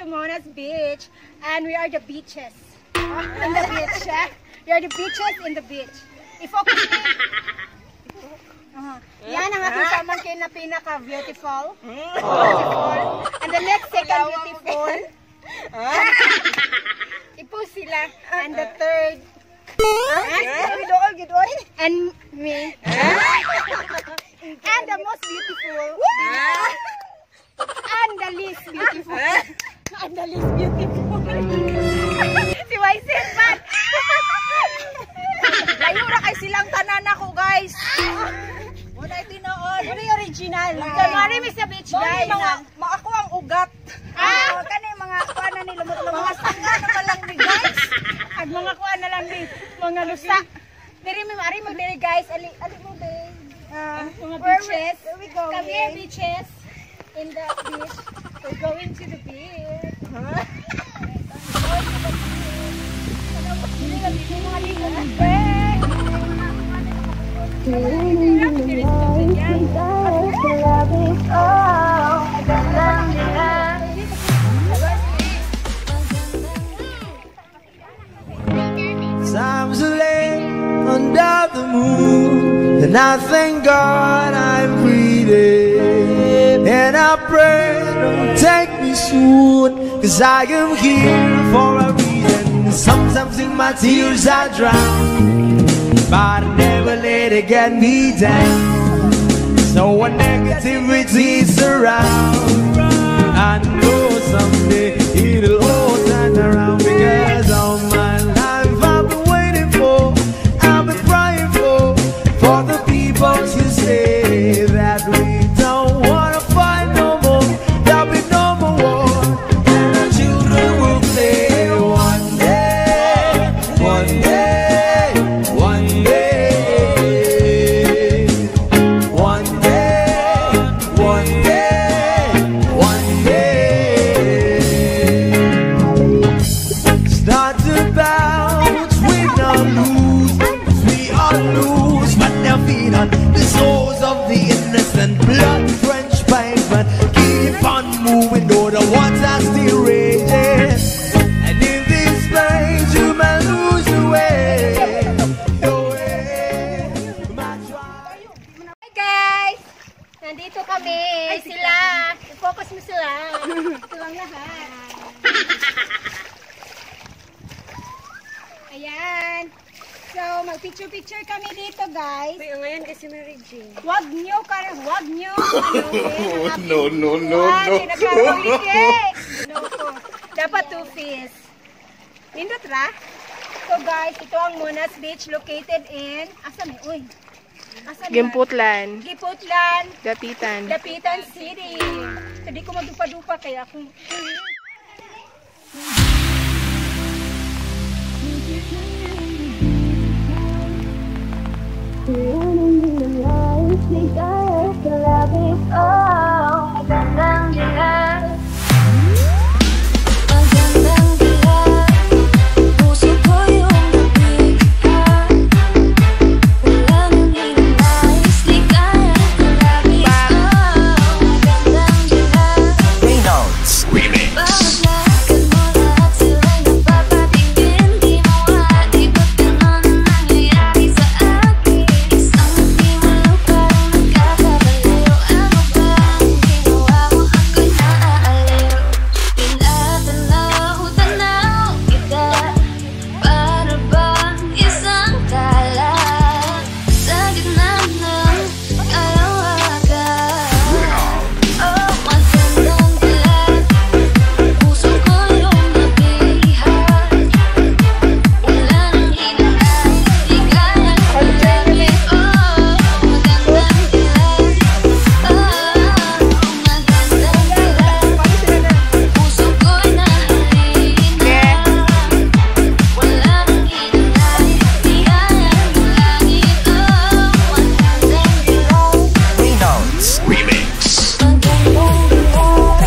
Monas Beach and we are the beaches. In the beach, eh? We are the beaches in the beach. I-focus me. Yan ang aking pamangkin na pinaka-beautiful. Beautiful. And the next second beautiful. Ipo sila. And the third. And me. And the most beautiful. And the least beautiful. And the least beautiful. Si Waisen man. Layo ra kay silang tanan ako, guys. Wala tinuod. Wala yung original. Mari mi sa beach, guys. Mga, mga ako ang ugat. Ah! Kani mga kuan na ni lumot-lumot. Mga sangga na pa lang ni guys. Ag mga kuan na lang ni mga lusa. Diri mi mari mo diri, guys. Ali ali mo babe. Mga beaches. Where we going? Come here, beaches. In the beach. We're going to the beach. Huh? Times are late under the moon, and I thank God I'm breathing, and I pray don't take me soon, 'cause I am here for a reason. Sometimes in my tears I drown, but I never let it get me down. So when negativity surrounds, I know someday it'll all turn around, because all my life I've been waiting for, I've been praying for the people to say that we don't wanna fight no more, there'll be no more war, and our children will play. One day, one day, one day, one day, one day, one day. It's not about win or lose, we all lose, but now feed on the souls of the innocent, blood-drenched pavement. Keep on moving, though the water's still raging. And in this place, you may lose your way, your way. My tribe. Hi guys! Nandito kami. Sila. I-focus mo sila. Silang lahat. Ayan. So, mag-picture-picture kami dito, guys. Uy, ngayon kasi Mary Jane. Wag nyo, karang wag nyo. Ano, No, no, no, no. No. Dapat two piece. Nindot ra? So guys, ito ang Monas Beach located in asa may uy. Asa na? Gimputlan, Giputlan, Dapitan. Dapitan City. So di ko magdupa-dupa kaya akong Magandang dilag, puso ko yung nabigla. Wala nang hinanais, di kaya kalabis. Oh, magandang dilag. Reynolds Remix. Bawat lakad mo lahat sila'y napapatingin. Di mo nga, di ba't ganon ang nangyayari sa akin? Isang ngiti mo lang parang nagkakabaliw. Ano ba ang ginawa mo? Ako'y naaaliw. Tinatanaw-tanaw kita, para bang isang tala sa gitna ng kalawakan. Oh, magandang dilag, puso ko yung nabihag. Wala nang hinanais, di kaya kalabis. Oh, magandang dilag. Oh, magandang dilag, puso ko'y nahalina. Wala nang hinanais, di kaya kalangit. Oh, magandang dilag. Reynolds Remix. Magandang dilag,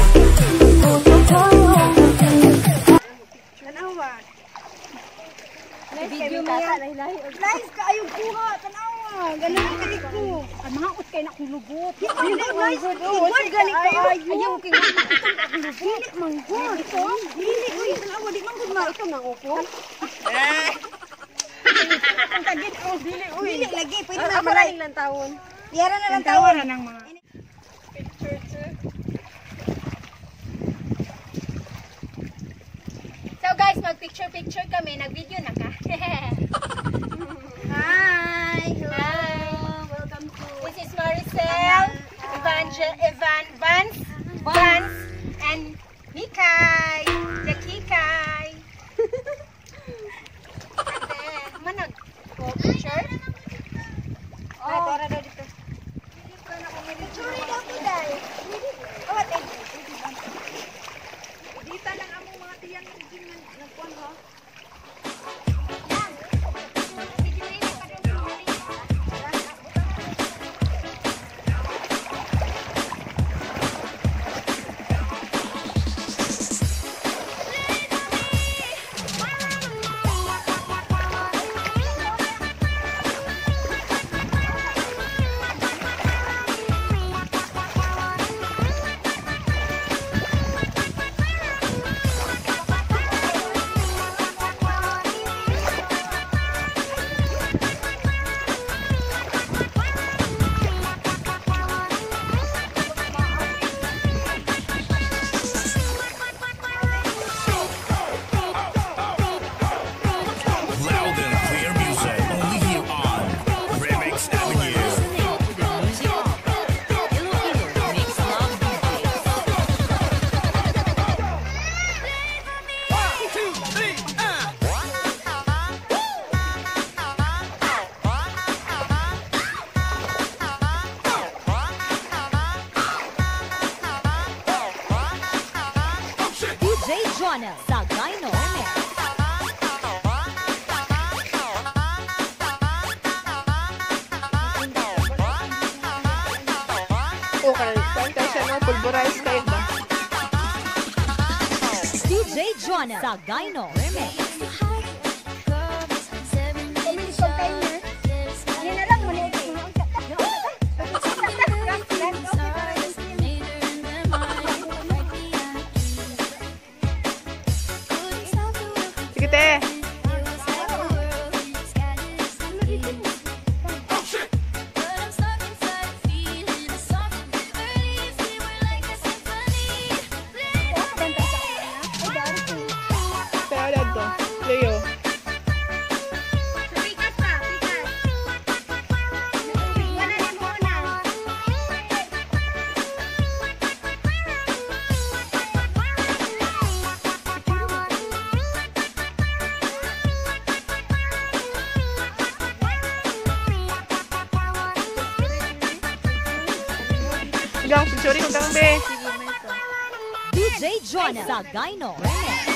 puso ko yung nabihag. Tanawa. Video mo yan. Nice kaayo kuha, tanawa. Ganun kay ko. Ang mga ut kay kay na akong lubot. Dili nice. Igwan gani kaayo. Ayaw kay akong lubot. Dili man gud. Ito? Dili uy, tanawa di man gud ma ito nga upo. Ang tagid oh, dili uy. Dili lagi, pwede na malay. Lang tawon. Yara na lang tawon. Tawa ng mga picture too. So guys, mag-picture-picture kami. Nag-video na ka. Hi! Hello! Hi. Welcome to This is Maricel, Evangel, Evan, Vance, Vance, and Mikay, the Kikay. And then, manag, oh, picture? Oh, tara daw dito. Picture daw ko dai. Oh, what? Dita lang among mga tiyan nagkuan ha. Loud and clear music. Only here on Remix Avenue. Listening to the music of Iloilo Mix Love DJs. DJ Jonel Sagayno Remix. Okay, kuan kay siya no, pulverize kayo ba? DJ Jonel Sagayno Remix. Pumili container. Hindi na lang, maliit. Sige te. Pero to. Leo. Pikas pa, pikas. Wala na mo na. Gang, picture ko gang be. DJ Jonel Sagayno Remix.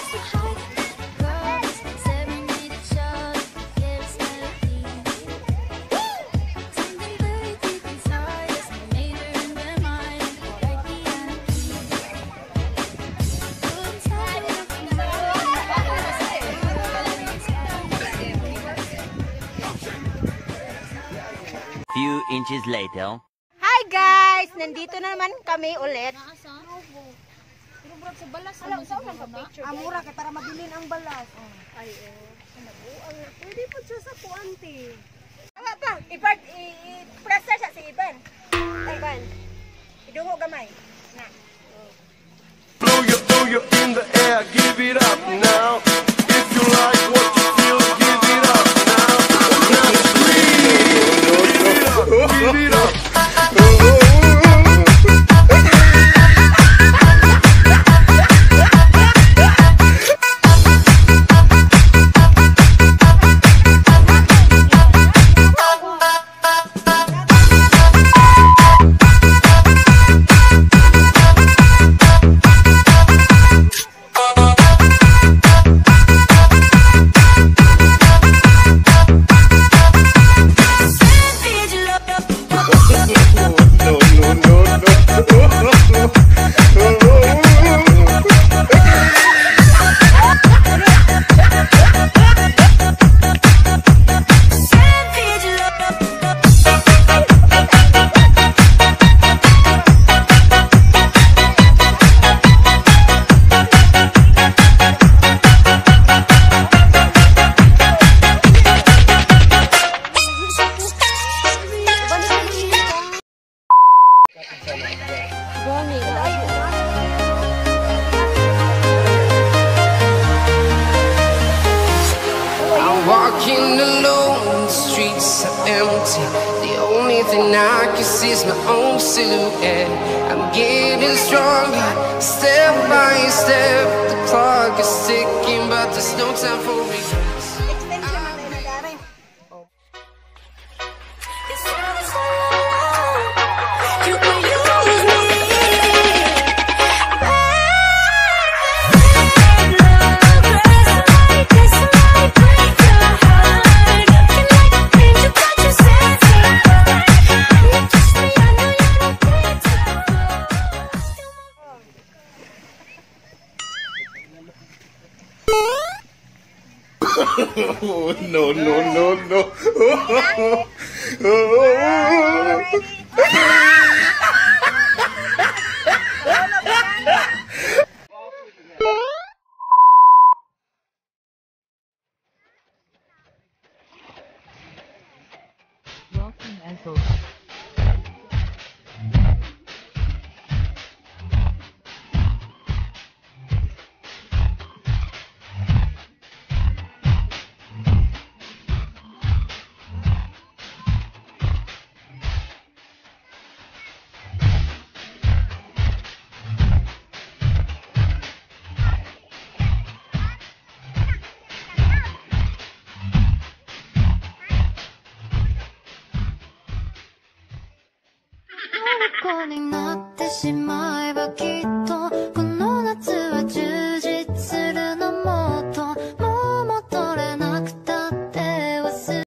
Few inches later. Hi guys! Nandito na naman kami ulit. Amura kay para mabilin ang balas. Ay, oh. Pwede po siya sa kuante. Wala pa. I-part, i-press siya sa Iban. Iban. Idungo gamay. Na. Throw you in the air, give it up now. If you like what you feel, give it up now. Now scream, give it up, give it up. No. thing I can see is my own silhouette. I'm getting stronger, step by step. The clock is ticking, but there's no time for regrets. Extension man tayo nag-aray. You can use me. No, no, no, no. Welcome Ethel. 虜になってしまえばきっ